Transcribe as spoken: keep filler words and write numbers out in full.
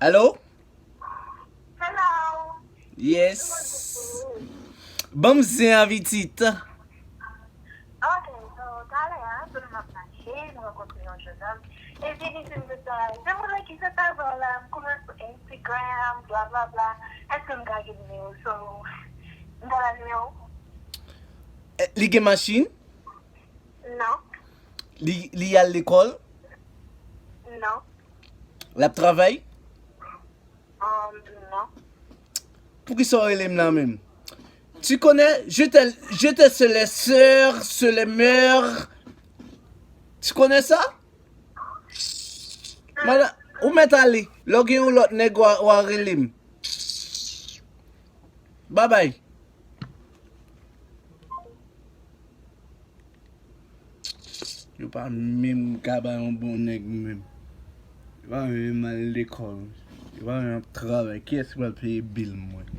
Alo? Hello. Yes. Ban m zen avitit. Ok, so talè a, pandan m ap mache, m rankontre yon jennonm. Epi li di m konsa, "Demoiselle, ki sa t avè w la? M konnen w sou Instagram, bla bla bla. Èske m ka gen nimewo w?" So, m ba l nimewo w. Eh, li gen machin? Non, Li, li al lekòl? non, L ap travay? um, non. Poukisa w rele m la menm? Tu connais, je te, je te se les sœurs, se les mères. Tu connais ça? Madan, ou mèt ale. Lè w gen yon lòt nèg, w a, w a rele m. Babay. Yo pa menm ka ba yon bon nèg menm. Yo pa menm al lekòl. Yo pa menm ap travay. Kiyès ki pral peye bil mwen?